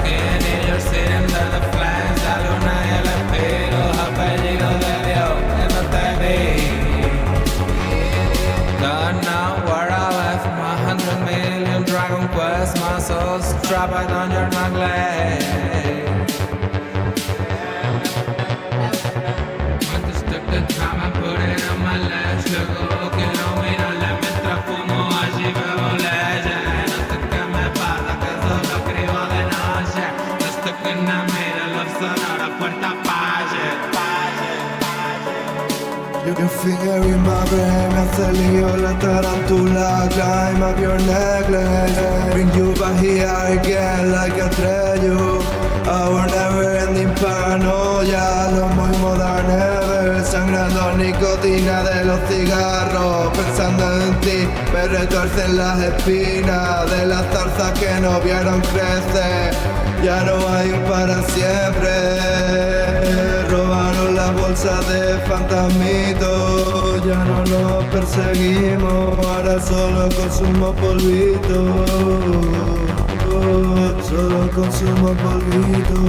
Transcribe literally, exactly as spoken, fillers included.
And you're sitting by the flames, la luna y el espíritu, apellido de Dios, que no te vi. Don't know where I left my hundred million Dragon Quest, my soul's trapped on your necklace. Antes took the time and put it on my list. Luego que lo miro, le mientras fumo, allí bebo leche. No sé qué me pasa, que solo escribo de noche. Just stuck in the middle of Sonora, Puerta Valle. You can feel it in my brain, me hace lío la tarántula, climb up your necklace. Bring you back here again like Atreyu. Our never ending paranoia, lo mismo that never. Sangrando nicotina de los cigarros, pensando en ti, me retuercen las espinas de las zarzas que no vieron crecer. Ya no hay un para siempre. Robaron las bolsas de fantasmitos, ya no nos perseguimos, ahora solo consumo polvito. Solo consumo polvito.